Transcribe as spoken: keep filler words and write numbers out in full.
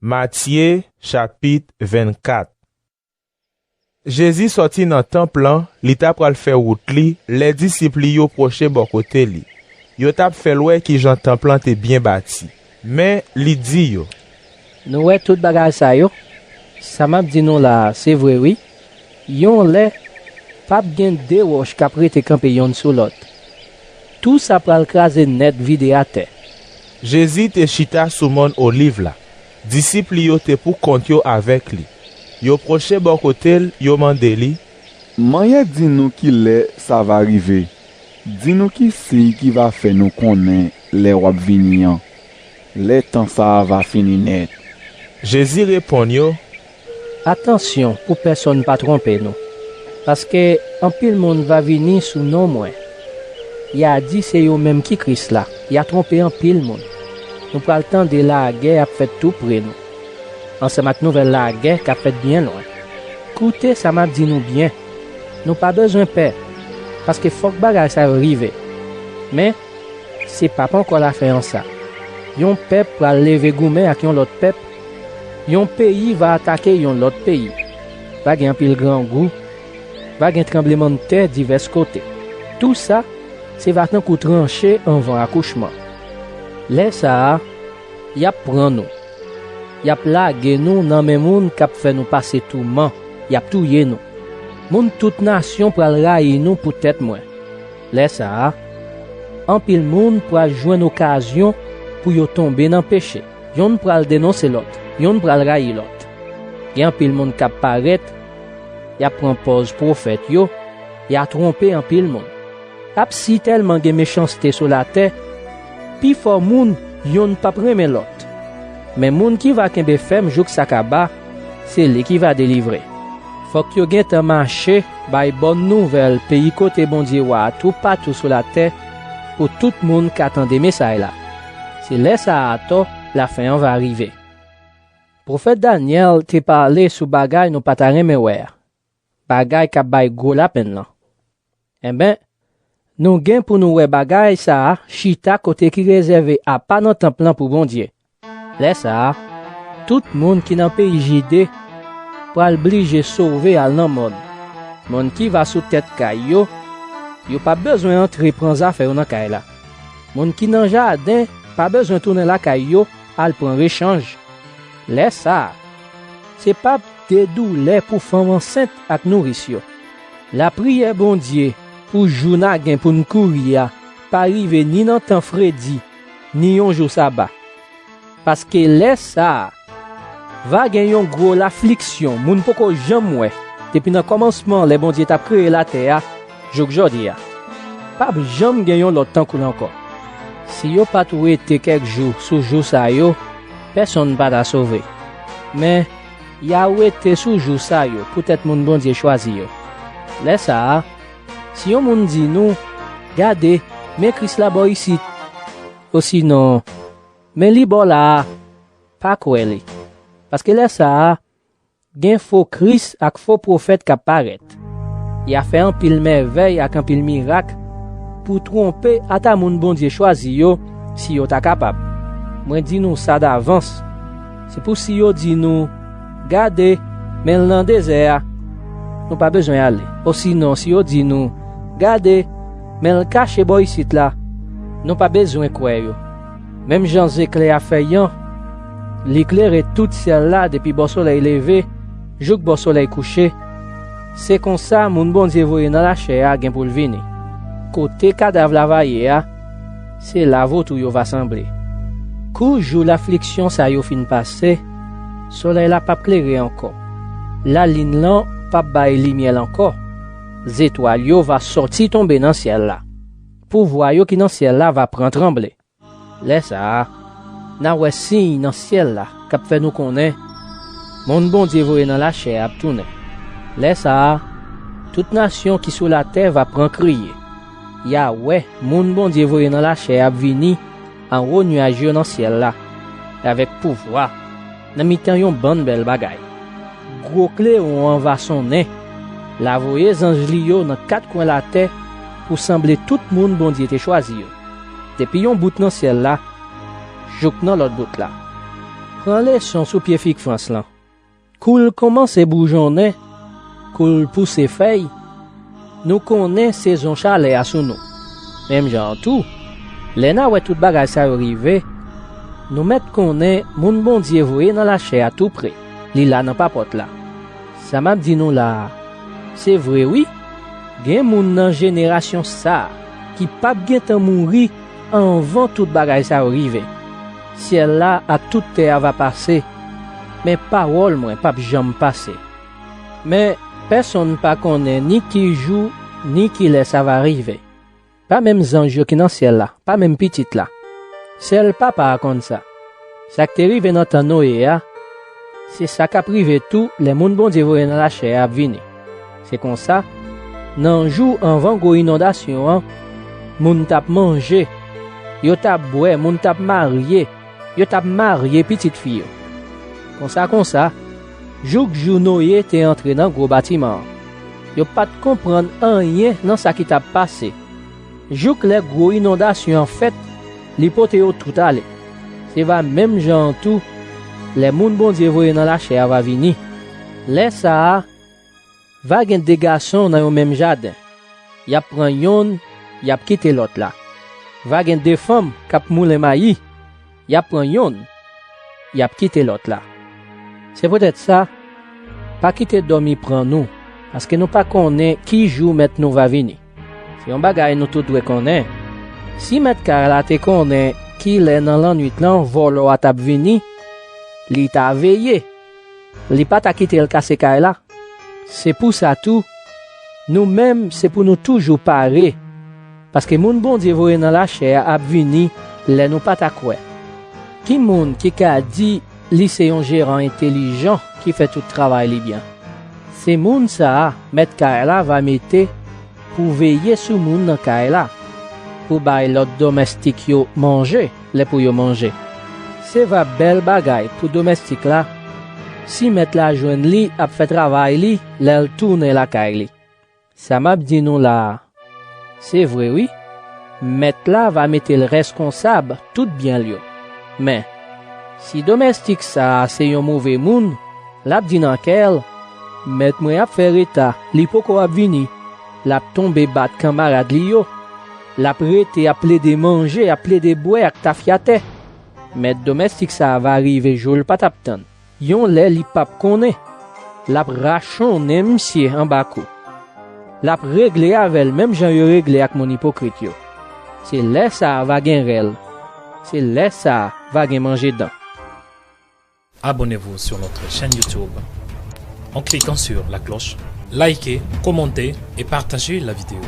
Matye, chapit vennkat. Jezi sòti nan tanp lan, li t apral fè wout li, lè disip li yo pwoche bò kote li. Yo t ap fè l wè kijan tanp lan te byen bati. Men, li di yo: Nou wè tout bagay sa yo? Sa m ap di nou la a, se vre wi. Yon lè, p ap gen de wòch k ap rete kanpe yonn sou lòt. Tou sa pral kraze nèt, vide atè. Jezi te chita sou mòn Oliv la. Disip li yo te pou kont yo avèk li. Yo pwoche bò kote l, yo mande li: Manyè di nou ki lè sa va rive. Di nou ki siy ki va fè nou konnen lè w ap vini an, lè tan sa a va fini nèt. Jezi reponn yo: Atansyon pou pèsonn pa twonpe nou, paske anpil moun va vini sou non mwen. Y a di se yo menm ki Kris la, y a twonpe anpil moun. Nou pral tande lagè ap fèt tou pre nou, ansanm ak nouvèl lagè k ap fèt byen lwen. Koute sa m ap di nou byen, nou pa bezwen pè, paske fòk bagay sa yo rive. Men, se p ap ankò lafen an sa. Yon pèp pral leve goumen ak yon lòt pèp, yon peyi va atake yon lòt peyi. Va gen anpil grangou, va gen tranblemanntè divès kote. Tou sa, se va tankou tranche anvan akouchman. Lè sa a, y ap pran nou. Y ap lage nou nan men moun k ap fè nou pase touman, y ap touye nou. Moun tout nasyon pral rayi nou poutèt mwen. Lè sa a, anpil moun pral jwenn okazyon pou yo tonbe nan peche. Yonn pral denonse lòt, yonn pral rayi lòt. Gen anpil moun k ap parèt, y ap pran pòz pwofèt yo, y a twonpe anpil moun. Ap sitèlman gen mechanste sou latè, pifò moun yonn p ap renmen lòt. Men moun ki va kenbe fèm jouk sa kaba, se li ki va delivre. Fòk yo gentan mache bay bòn nouvèl peyi kote Bondye wa a toupatou sou latè, pou tout moun ka tande mesay la. Se lè sa a atò lafen an va rive. Pwofèt Danyèl te pale sou bagay nou pa ta renmen wè a, bagay k ap bay gwo lapenn lan. Enben, nou gen pou nou wè bagay sa a chita kote ki rezève apa nan tanp lan pou Bondye. Lè sa a, tout moun ki nan peyi Jide pral blije sove al nan mòn. Moun ki va sou tèt kay yo, yo p ap bezwen antre pran zafè yo nan kay la. Moun ki nan jaden pa bezwen tounen lakay yo al pran rechanj. Lè sa a, se p ap de doulè pou fanm ansent ak nouris yo. Lapriyè Bondye pou jou n a gen pou n kouri a pa rive ni nan tan fredi, ni yon jou saba. Paske lè sa a, va gen yon gwo lafliksyon moun poko janm wè, depi nan kòmansman lè Bondye t ap kreye latè a jouk jodi a. P ap janm gen yon lòt tankou l ankò. Si yo pa t wete kèk jou sou jou sa yo, pèsonn pa ta sove. Men, y a wete sou jou sa yo poutèt moun Bondye chwazi yo. Lè sa a, si yon moun di nou, Gade, men Kris la bò isit, osinon, Men li bò la a, pa kwè li. Paske lè sa a, gen fo Kris ak fo pwofèt k ap parèt. Y a fè anpil mèvèy ak anpil mirak pou twonpe ata moun Bondye chwazi yo, si yo ta kapab. Mwen di nou sa davans. Se pou si yo di nou, Gade, men l nan dezè a, nou pa bezwen ale. Osinon, si yo di nou, Gade, men l kache bò isit la, nou pa bezwen kwè yo. Menm jan zeklè a fè yon, li klere tout syèl la depi bò solèy leve jouk bò solèy kouche, se konsa moun Bondye voye nan lachè a gen pou l vini. Kote kadav la va ye a, se la vòtou yo va sanble. Kou jou lafliksyon sa yo fin pase, solèy la p ap klere ankò. Lalin lan p ap bay limyè l ankò. Zetwal yo va sòti tonbe nan syèl la. Pouvwa yo ki nan syèl la va pran tranble. Lè sa a, n a wè siy nan syèl la k ap fè nou konnen moun Bondye voye nan lachè a ap tounen. Lè sa a, tout nasyon ki sou latè va pran kriye. Y a wè moun Bondye voye nan lachè a ap vini anwo nyaj yo nan syèl la, avèk pouvwa, nan mitan yon bann bèl bagay. Gwo klewon an va sonnen. L a voye zanj li yo nan kat kwen latè pou sanble tout moun Bondye te chwazi yo, depi yon bout nan syèl la jouk nan lòt bout la. Pran leson sou pye fig frans lan. Kou l kòmanse boujonnen, kou l pouse fèy, nou konnen sezon chalè a sou nou. Menm jan an tou, lè n a wè tout bagay sa yo rive, nou mèt konnen moun Bondye voye nan lachè a tou pre, li la nan papòt la. Sa m ap di nou la a, se vre wi, gen moun nan jenerasyon sa a ki p ap gentan mouri anvan tout bagay sa yo rive. Syèl la ak tout tè a va pase, men pawòl mwen p ap janm pase. Men, pèsonn pa konnen ni ki jou, ni ki lè sa va rive. Pa menm zanj yo ki nan syèl la, pa menm Pitit la. Sèl Papa a konn sa. Sa k te rive nan tan Noye a, se sa k ap rive tou lè moun Bondye voye nan lachè a ap vini. Se konsa, nan jou anvan gwo inondasyon an, moun t ap manje, yo t ap bwè, moun t ap marye, yo t ap marye pitit fi yo. Konsa, konsa, jouk jou Noye te antre nan gwo batiman an. Yo pa t konprann anyen nan sa ki t ap pase. Jouk lè gwo inondasyon an fèt, li pote yo tout ale. Se va menm jan an tou, lè moun Bondye voye nan lachè a va vini. Lè sa a, va gen de gason nan yon menm jaden. Y ap pran yonn, y ap kite lòt la. Va gen de fanm k ap moulen mayi, y ap pran yonn, y ap kite lòt la. Se poutèt sa, pa kite dòmi pran nou, paske nou pa konnen ki jou Mèt nou va vini. Se yon bagay nou tout dwe konnen. Si mèt kay la te konnen ki lè nan lannwit lan vòlò a t ap vini, li ta veye. Li pa ta kite l kase kay la. Se pou sa tou, nou menm se pou nou toujou pare, paske moun Bondye voye nan lachè a ap vini lè nou pa ta kwè. Ki moun ki ka di li se yon jeran entelijan ki fè tout travay li byen? Se moun sa a, mèt kay la va mete pou veye sou moun nan kay la, pou bay lòt domèstik yo manje lè pou yo manje. Se va bèl bagay pou domèstik la si mèt la jwenn li ap fè travay li lè l tounen lakay li. Sa m ap di nou la a, se vre wi, mèt la va mete l rèskonsab tout byen l yo. Men, si domèstik sa a se yon move moun, l ap di nan kè l, "Mèt mwen ap fè reta, li poko ap vini." L ap tonbe bat kanmarad li yo. L ap rete ap plede manje, ap plede bwè ak tafyatè. Mèt domèstik sa a va rive jou l pa t ap tann. Yon lè li p ap konnen. L ap rachonnen misye anba kou. L ap regle avè l menm jan yo regle ak moun ipokrit yo. Se lè sa a va gen rèl. Se lè sa a va gen manje dan. Abonnez-vous sur notre chaîne YouTube en cliquant sur la cloche. Likez, commentez et partagez la vidéo.